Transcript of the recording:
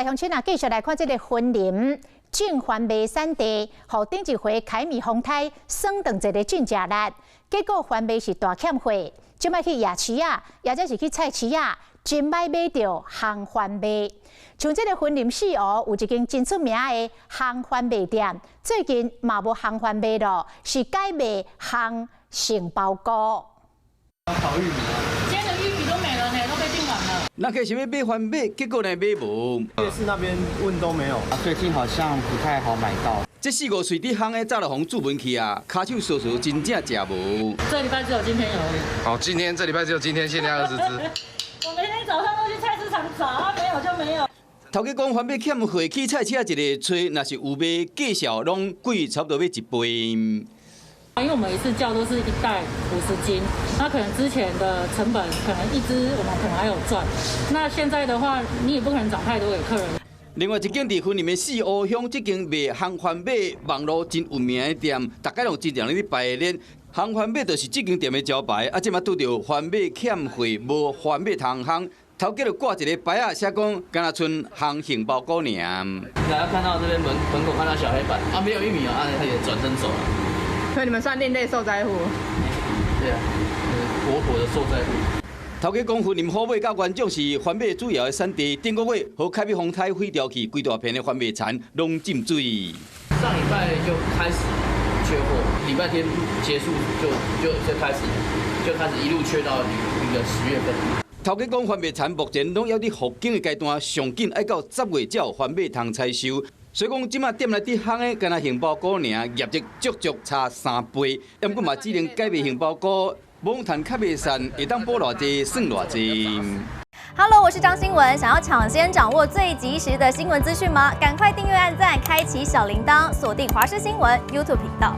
鄉親啊，繼續來看這个雲林種番麥產地，予頂一回凱米風颱損斷一个真食力，結果番麥是大欠貨，這擺去夜市仔，抑者是去菜市仔，真歹買著烘番麥。像這个雲林四湖有一間真出名的烘番麥店，最近嘛無烘番麥囉，是改賣烘杏鮑菇。烤玉米啊！今天的玉米都沒了呢，都被訂完了。人客想欲買番麥，結果呢買無。夜市那邊問都沒有。最近好像不太好買到。這四五歲佇烘的早就予注文去啊，跤手趖趖真正食無。這禮拜只有今天有而已。哦，今天這禮拜只有今天限量20隻。我每天早上都去菜市場找，沒有就沒有。頭家講番麥欠貨，去菜市仔一个揣，若是有賣，價數攏貴差不多欲一倍。因為我們一次叫都是一袋50斤，那可能之前的成本可能一支我們可能還有賺，那現在的話你也不可能漲太多給客人。另外一間佇雲林的四湖鄉，這間賣烘番麥網路真有名的店，逐家攏真濟人咧排練。烘番麥就是這間店的招牌，啊，這馬拄著番麥欠貨，無番麥通烘，頭家就掛一个牌仔，寫講敢若賰烘杏鮑菇爾。大家看到這邊門口看到小黑板，啊，沒有玉米啊，他也轉身走了。所以你們算另類受災戶？對啊，活活的受災戶。頭家講，雲林虎尾佮元長是番麥主要的產地，頂個月予凱美風颱毀掉去，規大片的番麥田攏浸水。上禮拜就開始缺貨，禮拜天結束就開始一路缺到那個10月份。頭家講，番麥田目前攏猶佇復耕的階段，上緊愛到10月才有番麥通採收。所以講，這馬店內佇烘的，敢若杏鮑菇爾，業績足足差3倍。毋過嘛，只能改賣杏鮑菇，罔趁較袂散，會當補偌濟算偌濟。 Hello，我是張新聞，想要搶先掌握最及時的新聞資訊嗎？趕快訂閱、按讚、開啟小鈴鐺，鎖定華視新聞 YouTube 頻道。